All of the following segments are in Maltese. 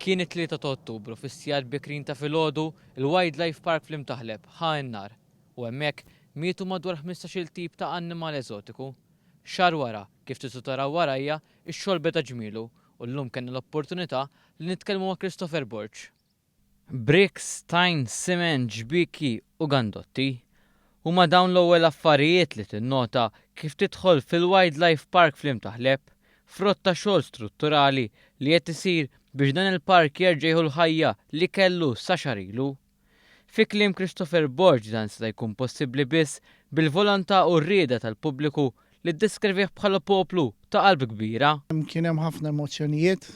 Kien it-Tlieta ta' Ottubru fis-sigħat bikrin ta' filgħodu il-Wildlife Park fl-Imtaħleb ħa n-nar u hemmhekk mietu madwar 15-il tip ta' annimal eżotiku. Xahar wara, kif tistgħu taraw warajja, ix-xogħol beda ġmielu u llum kellna l-opportunità li nitkellmu ma' Christopher Borg. Bricks, tajn, siment, ġbieki u gandotti. Huma dawn l-ewwel affarijiet li tinnota kif tidħol fil-Wildlife Park fl-Imtaħleb, frott ta' xogħol strutturali li qed isir biex dan il-park jerġa' jieħu l-ħajja li kellu sa xahar ilu. Fi kliem Christopher Borg dan seta' jkun possibbli biss bil-volontà u r-rieda tal-pubbliku li ddeskrivih bħala poplu ta' qalb kbira. Kien hemm ħafna emozzjonijiet,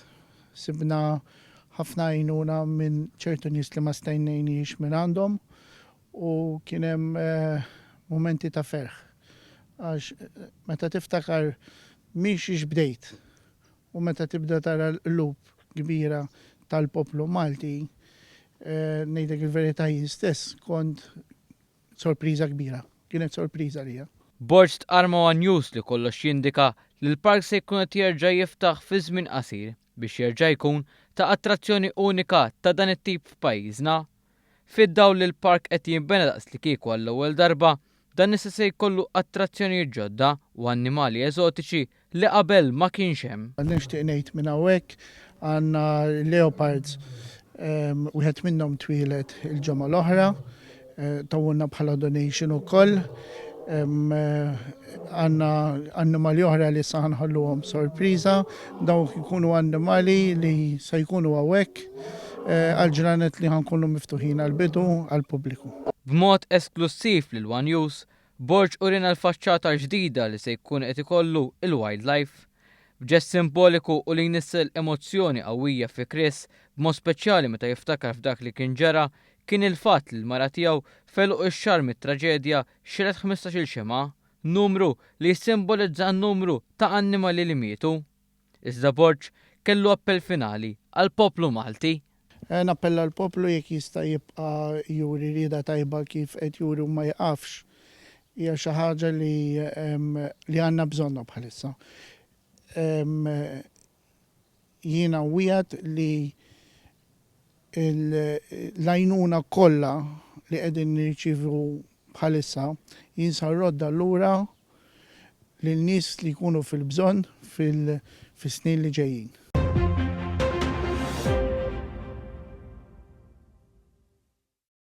sibna ħafna għajnuna minn ċertu nies li ma stennejniex mingħandhom u kien hemm mumenti ta' ferħ għax meta tiftakar minn xiex bdejt u meta tibda tara l-qlub kbira tal-poplu Malti, ngħidlek il-verità jien stess kont sorpriża kbira. Kienet sorpriża għalija. Borg stqarr ma' one News li kollox jindika li l-park se jkun qed jerġa' jiftaħ fi żmien qasir biex jerġa' jkun ta' attrazzjoni unika ta' dan it-tip f'pajjiżna. Fid-dawl li l-park qed jinbena daqslikieku għall-ewwel darba, dan issa se jkollu attrazzjonijiet ġodda u annimali eżotiċi li qabel ma kienx hemm. Nixtieq ngħid minn hawnhekk għandna leopards wieħed minnhom twieled il-ġimgħa l-oħra, tawulna bħala donation ukoll. Għandna annimali oħra li sa nħalluhom sorpriża, dawk ikunu annimali li se jkunu hawnhekk għal ġranet li ħankunu miftuħin għall-bidu għall-pubbliku. B'mod esklussiv lil one News, Borg uriena l-faċċata l-ġdida li se jkun qed ikollu il-Wildlife. B'ġest simboliku u li jnissel emozzjoni qawwija fi Chris, b'mod speċjali meta jiftakar f'dak li kien ġara, kien il-fatt li l-mara tiegħu f'għeluq ix-xahar mit-traġedja xegħlet 15-il xemgħa, numru li jissimbolizza n-numru ta' annimali li mietu. Iżda Borg kellu appell finali għall-poplu Malti. Nappella l-poplu jekk jista' jibqa' juri rieda tajba kif qed juri u ma jiqafx. Hija xi ħaġa li li għandna bżonnha bħalissa. Jiena nwiegħed li l-għajnuna kollha li qegħdin nirċievu bħalissa jien sa rroddha lura lil nies li jkunu fil-bżonn fis-snin li ġejjin.